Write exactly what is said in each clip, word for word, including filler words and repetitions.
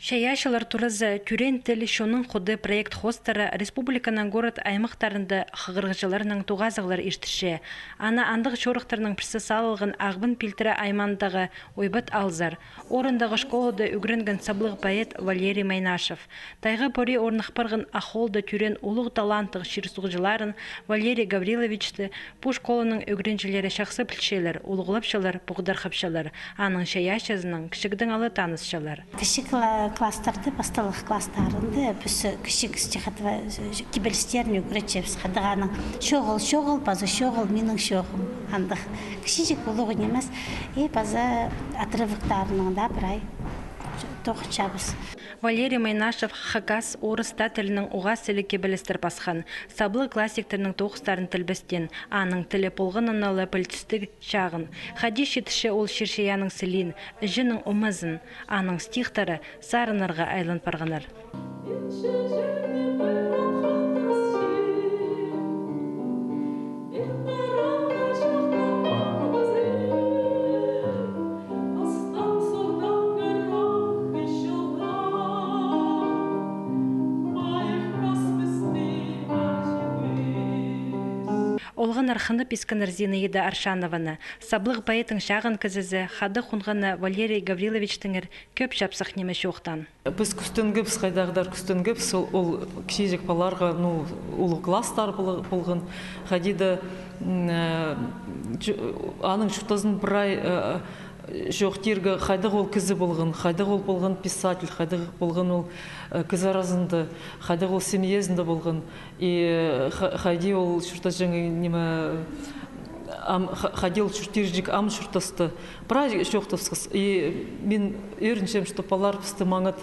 Чайаачылар туразы «Тӧреен тіл — чонның худы» проект хоостыра республиканың город-аймахтарында хығырығҷыларнаң тоғазығлар иртірче. Аны андағ чорыхтарның пірсі салылған Ағбан пилтірі аймаандағы Ойбат аалзар. Орындағы школада ӱгренген саблығ поэт Валерий Майнашев. Тайға пори орнах парған ах холда тӧреен улуғ таланттығ чир-суғҷыларын, Валерий Гавриловичті, пу школаның ӱгренҷілері чахсы пілчелер, улуғлапчалар, поғдархапчалар. Аның чайаачызынаң кічігдең ала танысчалар. Кічіг кла-, класстарда, пасталығ класстарында піс кічіг стихотво-, кибелістерін ӱгретчебіс. Хайдағ аның «Чоғыл, чоғыл, паза чоғыл, минің чоғым». Андағ кічіҷек, улуғ нимес. И паза отрывоктарынаң даа прай тоғынчабыс. Валерий Майнашев хакас, орыс, тат тілінең уғаа сіліг кибелістер пасхан. Саблығ классиктернің тоғыстарын тілбестеен, аның тілі полғанына ла пілдістіг чағын. Хайди читірче ол чир-чайаанның сілиин, іҷенің омазын. Аның стихтары сарыннарға айлан парғаннар. Олғаннар хынып искеннер Зинаида Аршанованы. Саблығ поэттің чағын кізізі, хада хонғаны Валерий Гавриловичтеңер кӧп чапсых ниме чоохтаан. Піс кӱстенгебіс, хайдағ-да кӱстенгебіс, ол, ол кічіҷек палаларға, ну, улуғ класстар пол-, полған, хайди даа, м, э, чу-, аның чуртазын прай, э, чоохтирға, хайдағ ол кізі полған, хайдағ ол полған писатель, хайдағ полған ол, э, кізі аразында, хайдағ ол семьязында полған. И, э, ха-, хайди ол чуртаҷаң, ниме, ам, ха-, хайди ол чуртирҷік ам чуртаста. Прай чоохтабысхабыс. И мин ӧрінчем, что палалар пісті маңат,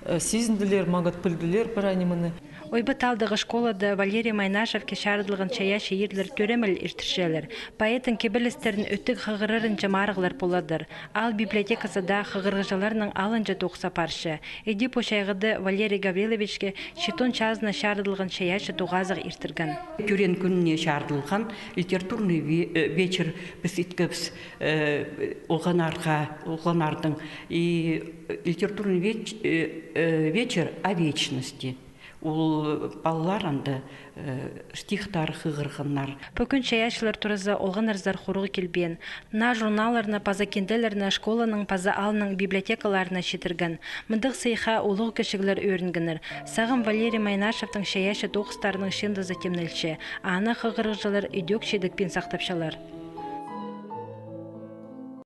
э, сизінділер, маңат пілділер прай нимені. Ойбат аалдағы школада Валерий Майнашевке чарыдылған чайаачы иирлер тӧремел иртірчелер. Поэттің кибелістерін ӧтік хығырарынҷа марығлар поладыр. Аал библиотеказы даа хығырығҷыларның алынҷа тоғыс апарча. Іди пу чайғыда Валерий Гавриловичке читон чазына чарыдылған чайаачы тоғазығ иртірген. Тӧреен кӱніне чарыдылған литературный ве-, э, вечер піс иткебіс, э, олғаннарға, олғаннарның. И литературный веч-, э, э, вечер о вечности. Ол палалар анда, э, стихтар хығырғаннар. Пу кӱн чайаачылар туразы олғаннарзар хуруғ килбеен. Наа журналларны паза кинделерні школаның паза аалның библиотекаларына читірген. Мындағ сыйыхха улуғ кічіглер ӧрінгеннер. Сағам Валерий Майнашевтің чайаачы тоғыстарының чыындызы тимнелче. Аны хығырығҷылар идӧк чидікпин сахтапчалар.